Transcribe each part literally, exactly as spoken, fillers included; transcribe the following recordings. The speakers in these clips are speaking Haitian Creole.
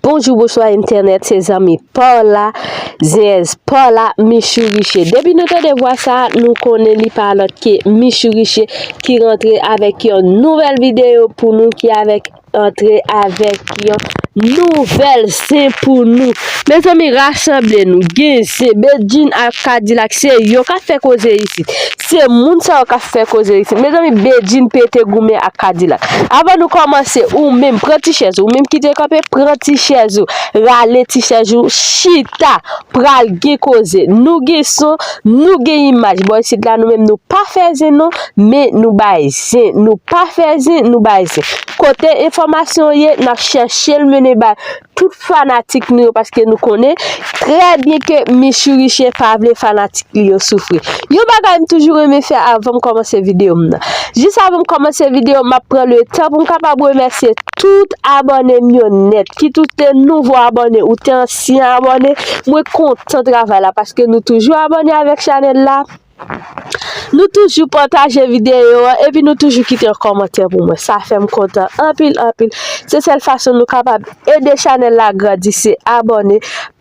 Bonjou, bonswa entènèt, se zanmi pa w la, Zen Èz pa w la, Michou Riche. Depi nou tande vwa sa, nou konnen li pa lòt ke Michou Riche ki rantre avèk yon nouvèl videyo pou nou, ki avèk antre avèk yon nouvèl zen pou nou. Mezanmi, rasanble nou. Gen zen, Bedjine ak Kadilak, se yo k ap fè koze isit. Se moun sa yo k ap fè koze isit. Mezanmi, Bedjine pete goumen ak Kadilak. Avan nou kòmanse, ou menm, pran ti chèz ou. Ou menm ki te kanpe, pran ti chèz ou. Rale ti chèz ou, chita. Pral gen koze. Nou gen son, nou gen imaj. Bò isit la, nou menm, nou pa fè zen non, men nou bay zen. Nou pa fè zen, nou bay zen. Kote enfòmasyon ye, n ap chèche l mennen bay tout fanatik nou yo, paske nou konnen trè byen ke Michou Riche pa vle fanatik li yo soufri. Yon bagay m toujou renmen fè avan m kòmanse videyo m nan. Jis avan m kòmanse videyo, m ap pran le tan pou m kapab remèsye tout abòne m yo nèt, ki tou te nouvo abòne ou te ansyen abòne. Mwen kontan travay la, paske nou toujou abòne avèk chanèl la. Nou toujou pataje videyo an, epi nou toujou kite yon kòmantè pou mwen. Sa fè m kontan anpil, anpil. Se sèl fason nou kapab ede chanèl la grandi, se abòne,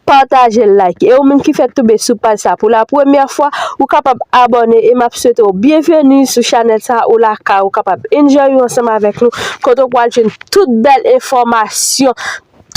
pataje l, like. E ou menm ki fèk tonbe sou paj sa pou la premyè fwa, ou kapab abòne e m ap swete w byenveni sou chanèl sa, ou lakay, ou kapab enjoy ou ansanm avèk nou, kote w pral jwenn tout bèl enfòmasyon,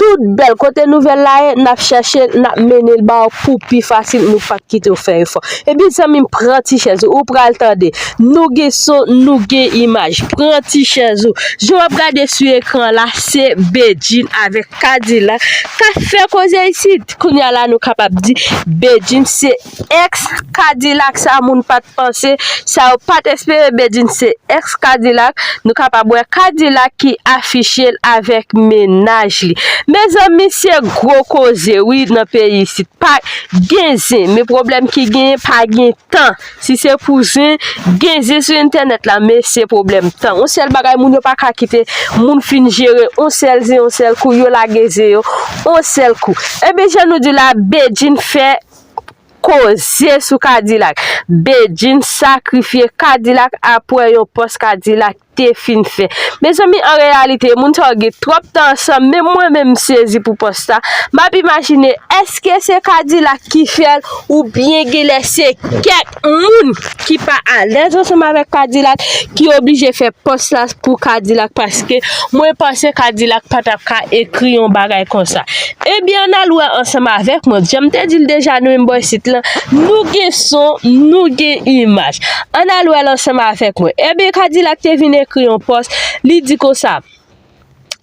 tout bèl kote nouvèl la ye, n ap chèche l, n ap mennen l ba w pou pi fasil, nou p ap kite w fè efò. Ebyen, zanmi m, pran ti chèz ou, ou pral tande. Nou gen son, nou gen imaj. Pran ti chèz ou. Jan w ap gade sou ekran la, se Bedjine avèk Kadilak k ap fè koze isit. Kounye a la, nou kapab di Bedjine se èks Kadilak, sa moun pa t panse, sa yo pa t espere. Bedjine se èks Kadilak, nou kapab wè Kadilak ki afiche l avèk mennaj li. Mezanmi, se gwo koze, wi, nan peyi isit. Pa gen zen, men pwoblèm ki genyen, pa gen tan. Si se pou zen, gen zen sou entènèt la, men se pwoblèm tan. Yon sèl bagay, moun yo pa ka kite moun fin jere yon sèl zen, yon sèl kou, yo lage zen yo yon sèl kou. Ebyen, jan nou di la, Bedjine fè koze sou Kadilak. Bedjine sakrifye Kadilak apre yon pòs Kadilak te fin fè. Mezanmi, an reyalite, moun sa yo gen twòp tan ansanm, men mwen menm m sezi pou pòs sa. M ap imajine, èske se Kadilak ki fè l, oubyen genlè se kèk moun ki pa alèz ansanm avèk Kadilak ki oblije fè pòs la pou Kadilak, paske mwen panse Kadilak pa t ap ka ekri yon bagay konsa. Ebyen, ann al wè ansanm avèk mwen. Jan m te di l deja, nou menm bò isit lan, nou gen son, nou gen imaj. Ann al wè l ansanm avèk mwen. Ebyen, Kadilak te vin ekri yon pòs, li di konsa: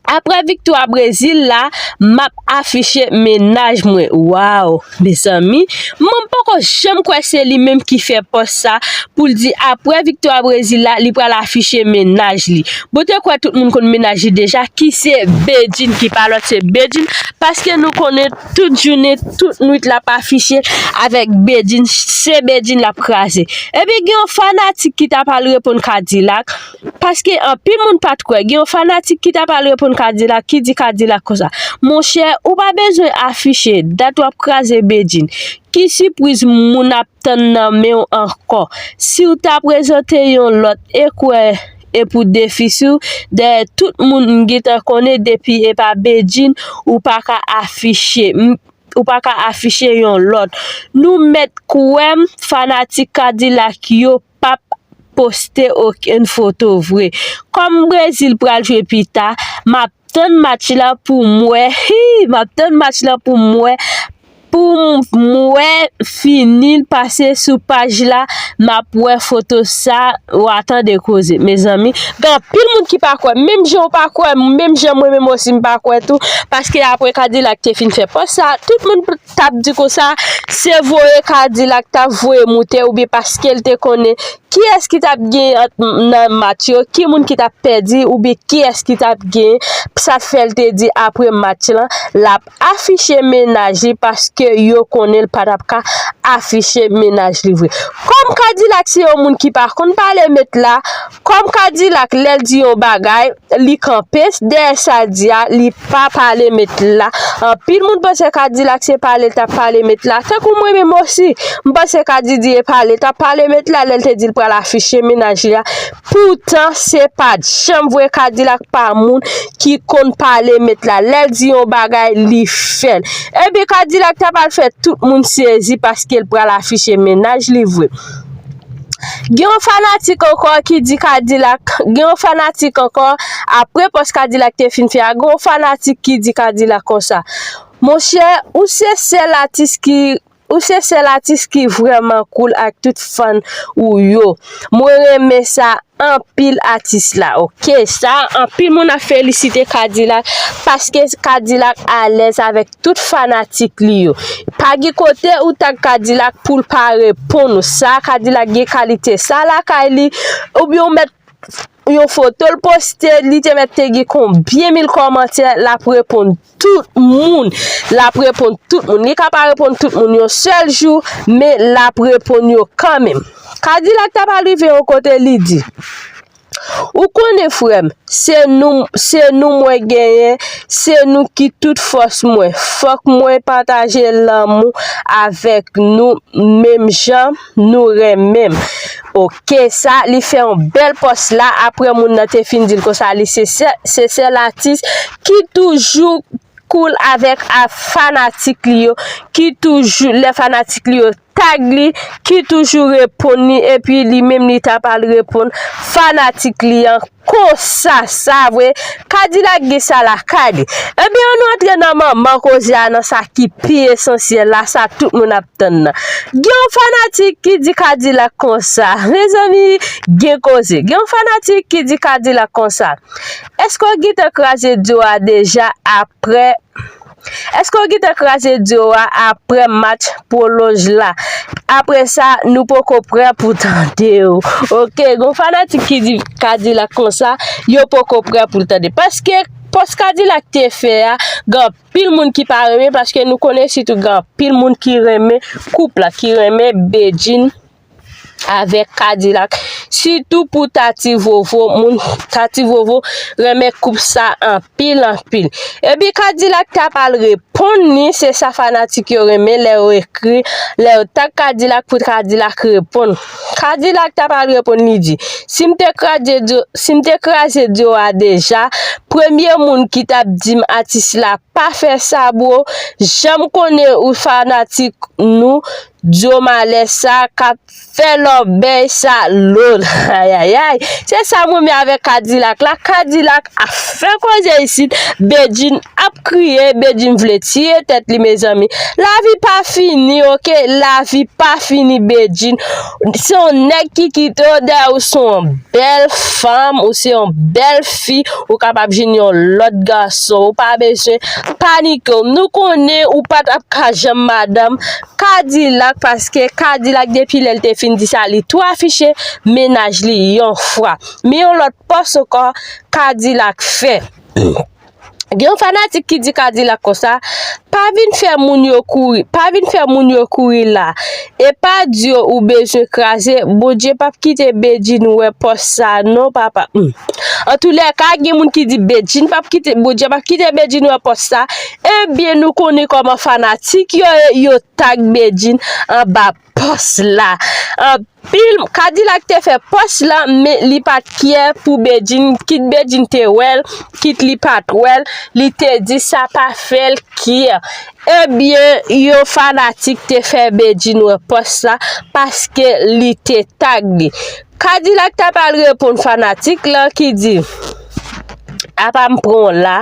"Apre viktwa Brezil la, m ap afiche mennaj mwen." Waw, mezanmi, mwen m poko janm kwè se li menm ki fè pòs sa pou l di apre viktwa Brezil la, li pral afiche mennaj li. Bon, te kwè tout moun konn mennaj li deja, ki se Bedjine, ki pa lòt se Bedjine, paske nou konnen tout jounen, tout nwit l ap afiche avèk Bedjine, se Bedjine l ap kraze. Epi gen yon fanatik ki t ap al reponn Kadilak, paske anpil moun pa t kwè. Gen yon fanatik ki t ap al reponn Kadilak, ki di Kadilak konsa: "Monchè, ou pa bezwen afiche dat w ap kraze Bedjine. Ki sipriz moun ap tann nan men w ankò? Si w ta prezante yon lòt ekwè e pou defi sou, dèyè tout moun m gentan konnen, depi e pa Bedjine, ou pa ka afiche, m, ou pa ka afiche yon lòt. Nou mèt kwè m, fanatik Kadilak yo p ap poste okenn foto vre. Kòm Brezil pral jwe pita, m ap tann match la pou m wè, hi, m ap tann match la pou m wè, pou m wè fini l pase sou paj la, m ap wè foto sa, w a tande koze." Mezanmi, gen anpil moun ki pa kwè, menm jan w pa kwè, menm jan mwen menm osi m pa kwè tou, paske apre Kadilak te fin fè pòs sa, tout moun t ap di konsa, se voye Kadilak t ap voye moute, oubyen paske l te konnen kiyès ki t ap genyen ant, nan match yo, ki moun ki t ap pèdi, oubyen kiyès ki t ap genyen. Sa fè l te di apre match lan, l ap afiche mennaj li, paske yo konnen l pa t ap ka afiche mennaj li vre. Kòm Kadilak se yon moun ki pa konn pale met la, kòm Kadilak lè l di yon bagay, li kanpe dèyè sa l di a, li pa pale met la. Anpil moun panse Kadilak se pale l t ap pale met la. Tankou mwen menm osi, m panse Kadidi e pale l t ap pale met la lè l te di l pral afiche mennaj li a. Poutan, se pa t janm vre. Kadilak pa moun ki konn pale met la. Lè l di yon bagay, li fè l. Epi Kadilak ta pral fè tout moun sezi paske l pral afiche mennaj li vre. Gen yon fanatik ankò ki di Kadilak, gen yon fanatik ankò, apre pòs Kadilak te fin fè a, gen yon fanatik ki di Kadilak konsa, monchè, ou se sèl atis ki, ou se sèl atis ki vrèman cool ak tout fan ou yo. Mwen renmen sa anpil atis la, oke? Sa, anpil moun ap felisite Kadilak paske Kadilak alèz avèk tout fanatik li yo. Pa gen kote ou tag Kadilak pou l pa reponn ou. Sa, Kadilak gen kalite sa lakay li, oubyen ou mèt yon foto l poste, li te mèt te gen konbyen mil kòmantè, l ap reponn tout moun. L ap reponn tout moun. Li ka pa reponn tout moun yon sèl jou, men l ap reponn yo kanmenm. Kadilak ta pral rive yon kote, li di, ou konnen, frè m, se nou, se nou mwen genyen, se nou ki tout fòs mwen. Fòk mwen pataje lanmou avèk nou menm jan nou renmen m. Oke, sa, li fè yon bèl pòs la. Apre moun nan te fin di l konsa, li se sè-, se sèl atis ki toujou cool avèk a fanatik li yo, ki toujou, lè fanatik li yo tag li, ki toujou reponn li, epi li menm li ta pral reponn fanatik li an konsa, sa vre. Kadilak gen sa lakay li. Ebyen, ann nou antre nan manman koze a, nan sa ki pi esansyèl la, sa tout moun ap tann nan. Gen yon fanatik ki di Kadilak konsa, mezanmi, gen koze. Gen yon fanatik ki di Kadilak konsa, èske w gentan kraze dyo a deja apre Èske w gentan kraze dyo a apre match pwolonj la? Apre sa, nou poko prè pou tande w. Oke, gon fanatik ki di Kadilak konsa, yo poko prè pou l tande. Paske pòs Kadilak te fè a, gen anpil moun ki pa renmen, paske nou konnen sitou gen anpil moun ki renmen koup la, ki renmen Bedjine avèk Kadilak. Sitou pou Tati Vovo, moun Tati Vovo renmen koup sa anpil, anpil. Epi Kadilak ta pral reponn li, se sa fanatik yo renmen lè yo ekri, lè yo tag Kadilak pou Kadilak reponn. Kadilak ta pral reponn, li di, si m te kraze dyo, si m te kraze dyo a deja, premye moun ki t ap di m atis la pa fè sa, bro, jan m konnen ou fanatik nou, dyo malè sa k ap fè lòbèy sa lòd. Ayayay. Se sa m renmen avèk Kadilak la. Kadilak ap fè koze isit. Bedjine ap kriye. Bedjine vle tiye tèt li, mezanmi. Lavi pa fini, oke? Lavi pa fini, Bedjine. Se yon nèg ki kite w dèyè, ou se yon bèl fanm, ou se yon bèl fi, ou kapab jwenn yon lòt gason. Ou pa bezwen panike w. Nou konnen ou pa t ap ka janm madanm Kadilak, paske Kadilak, depi lè l te fin di sa, li tou afiche mennaj li yon fwa. Men yon lòt pòs ankò, Kadilak fè. Gen yon fanatik ki di Kadilak konsa, pa vin fè moun yo kouri, pa vin fè moun yo kouri la. E pa di yo ou bezwen kraze, Bondye p ap kite Bedjine wè pòs sa non, papa. Hmm. Antoulèka, gen moun ki di Bedjine p ap kite, Bondye p ap kite Bedjine wè pòs sa. Ebyen, nou konnen kòman fanatik yo ye, yo tag Bedjine anba pòs la. Anpil, Kadilak te fè pòs la, men li pa t kyè pou Bedjine, kit Bedjine te wè l, kit li pa t wè l, li te di sa pa fè l kyè. Ebyen, yon fanatik te fè Bedjine wè pòs la, paske li te tag li. Kadilak ta pral reponn fanatik lan ki di, apa m pran w la,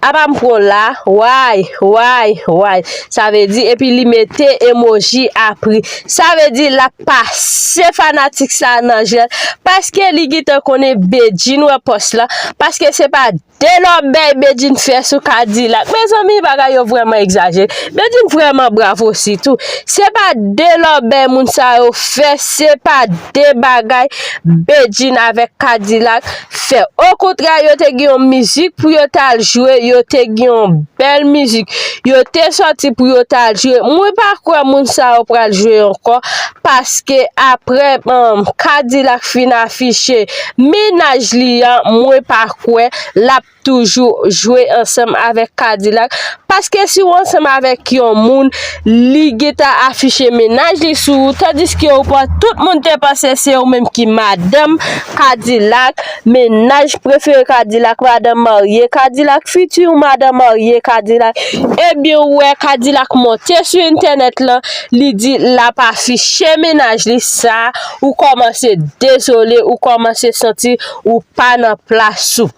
apa m pran w la, way, way, way. Sa vle di, epi li mete emoji apri. Sa vle di, l ap pase fanatik sa nan jwèt, paske li gentan konnen Bedjine wè pòs la, paske se pa de lòbèy Bedjine fè sou Kadilak. Mezanmi, bagay yo vrèman egzajere. Bedjine vrèman bravo sitou. Se pa de lòbèy moun sa yo fè, se pa de bagay Bedjine avèk Kadilak fè. Okontrè, yo te gen yon mizik pou yo t al jwe, yo te gen yon bèl mizik. Yo te sòti pou yo t al jwe. Mwen pa kwè moun sa yo pral jwe ankò, paske apre, um, Kadilak fin afiche mennaj li an, mwen pa kwè l ap toujou jwe ansanm avèk Kadilak. Paske si w ansanm avèk yon moun, li gentan afiche mennaj li sou ou, tandiske ou pa, tout moun te panse se ou menm ki madanm Kadilak, mennaj prefere Kadilak, madanm marye Kadilak, fiti madanm marye Kadilak. Ebyen, ou wè Kadilak monte sou entènèt lan, li di l ap afiche mennaj li, sa, ou kòmanse dezole, ou kòmanse santi ou pa nan plas ou.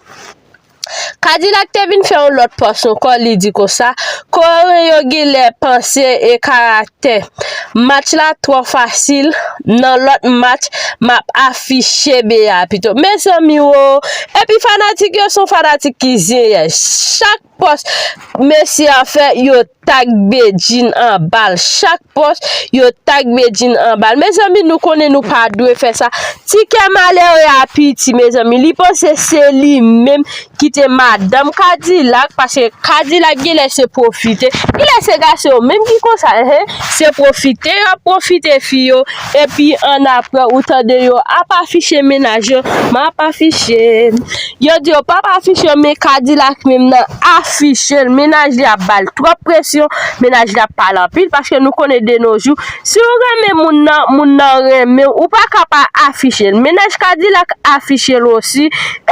Kadilak te vin fè yon lòt pòs ankò, li di konsa, Koreyen yo genlè panse e karaktè. Match la twò fasil, nan lòt match, m ap afiche Bea pito. Mezanmi wo, epi fanatik yo se yon fanatik ki zenyè. Chak pòs mesye a fè, yo tag Bedjine anba l. Chak pòs, yo tag Bedjine anba l. Mezanmi, nou konnen nou pa dwe fè sa. Ti kè malere a piti, mezanmi. Li panse se li menm ki te madanm Kadilak, paske Kadilak genlè se pwofite. Genlè se gason yo menm ki konsa, hen. Se pwofite y ap pwofite fi yo. Epi annapre, ou tande yo ap afiche mennaj yo. M ap afiche. Yo di yo p ap afiche, men Kadilak menm nan afiche l. Mennaj li ap ba l twòp presyon, mennaj li ap pale anpil, paske nou konnen de nos jours, si w renmen moun nan, moun nan renmen w, ou pa ka pa afiche l. Mennaj Kadilak afiche l osi,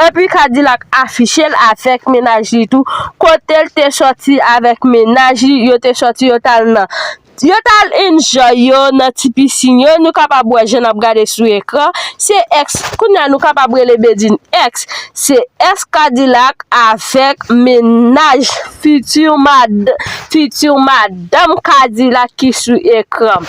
epi Kadilak afiche l avèk mennaj li tou. Kote l te sòti avèk mennaj li, yo te sòti, yo t al nan Yo t al enjoy yo nan ti pisin yo, nou kapab wè jan n ap gade sou ekran. Se èks, kounye a nou kapab rele Bedjine èks. Se èks Kadilak avèk mennaj fiti mad-, fiti madanm Kadilak ki sou ekran.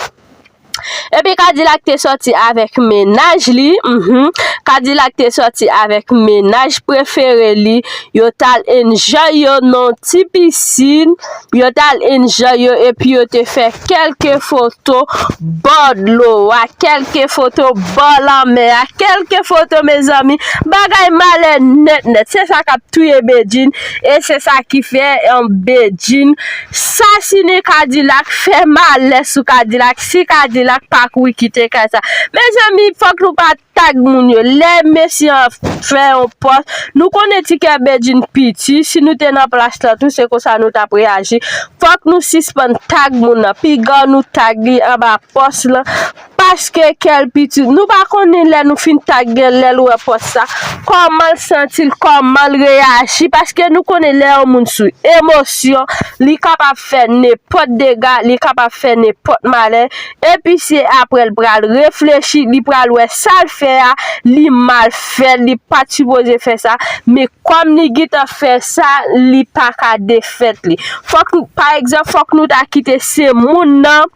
Epi Kadilak te sòti avèk mennaj li, mhm. Kadilak te sòti avèk mennaj prefere li. Yo t al enjoy yo nan ti pisin. Yo t al enjoy yo epi yo te fè kèlke foto bò dlo a, kèlke foto bò lanmè a, kèlke foto, mezanmi. Bagay malè nèt nèt. Se sa k ap touye Bedjine. E se sa ki fè, um, Bedjine sasinen Kadilak, fè malè sou Kadilak. Si Kadilak pa kouri kite kay sa. Mezanmi, fòk nou pa tag moun yo. Lè mesye an fè yon pòs, nou konnen ti kè Bedjine piti, si nou te nan plas la tou, se konsa nou t ap reyaji. Fòk nou sispann tag moun nan. Piga nou tag li anba pòs lan, paske kè l piti. Nou pa konnen lè nou fin tag li, lè l wè pòs sa, kòman l santi l, kòman l reyaji, paske nou konnen lè yon moun sou emosyon, li kapab fè nenpòt dega, li kapab fè nenpòt malè. Epi se apre l pral reflechi, li pral wè sa l fè a, li mal fè, li pa t sipoze fè sa. Men kòm li gentan fè sa, li pa ka defèt li. Fòk, pa egzanp, fòk nou ta kite se moun nan,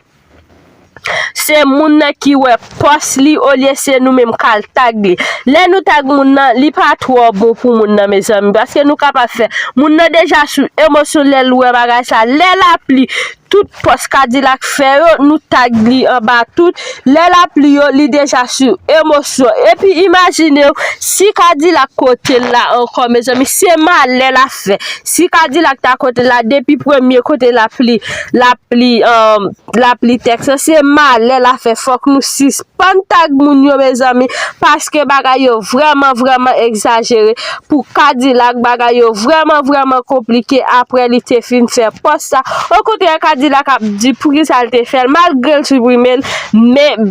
se moun nan ki wè pòs li olye se nou menm k al tag li. Lè nou tag moun nan, li pa twò bon pou moun nan, mezanmi, paske nou kapab fè moun nan deja sou emosyon lè l wè bagay sa. Lè l ap li tout pòs Kadilak fè yo, nou tag li anba tout. Lè l ap li yo, li deja sou emosyon. Epi imajine w, si Kadilak kote l la ankò, mezanmi, se malè l ap fè. Si Kadilak ta kote l la, depi premye kote l ap li, l ap li, um, l ap li tèks lan, se malè l ap fè. Fòk nou sispann tag moun yo, mezanmi, paske bagay yo vrèman, vrèman egzajere. Pou Kadilak, bagay yo vrèman, vrèman konplike apre li te fin fè pòs sa. Okontrè, Kadilak ap di poukisa l te fè l, malgre l siprime l, men